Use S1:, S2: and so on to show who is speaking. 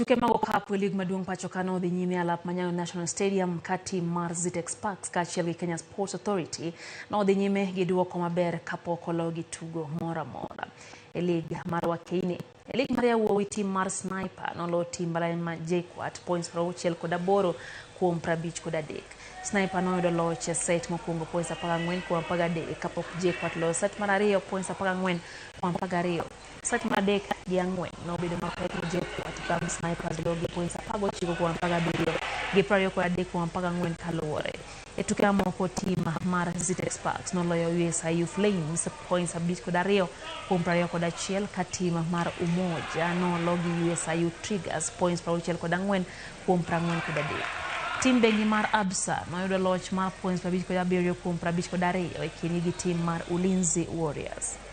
S1: Tuke mag okapu e lig maduong' pacho ka nodhi nyime e alap ma Nyayo National Stadium ka tim mar Zetech Sparks kaachiel gi Kenya Sports Authority nodhi nyime gi duoko maber kapok ologi tugo moro amora. E lig mar Wakeini, e lig mar yawuowi tim mar Sniper nolo tim mbalariany ma JKUAT points 68 kuom 53. Sniper noyudo loch e set mokwongo points 14 kuom 13 kapok JKUAT loyo set mar ariyo points 14 kuom 12. Set mar adek gi ang'wen nobedo mapek ne JKUAT bang' Snipers loyo gi points 19 kuom 17 gi 23 kuom 14 kaluwore. E tuke mamoko tim mar Zetech Sparks noloyo USIU Flames points 52 kuom 21 ka tim mar Umoja nolo gi USIU Triggers points 64 kuom 43. Tim bengi mar Absa noyudo loch mar points 57 kuom 52 e kindgi gi tim mar Ulinzi Warriors.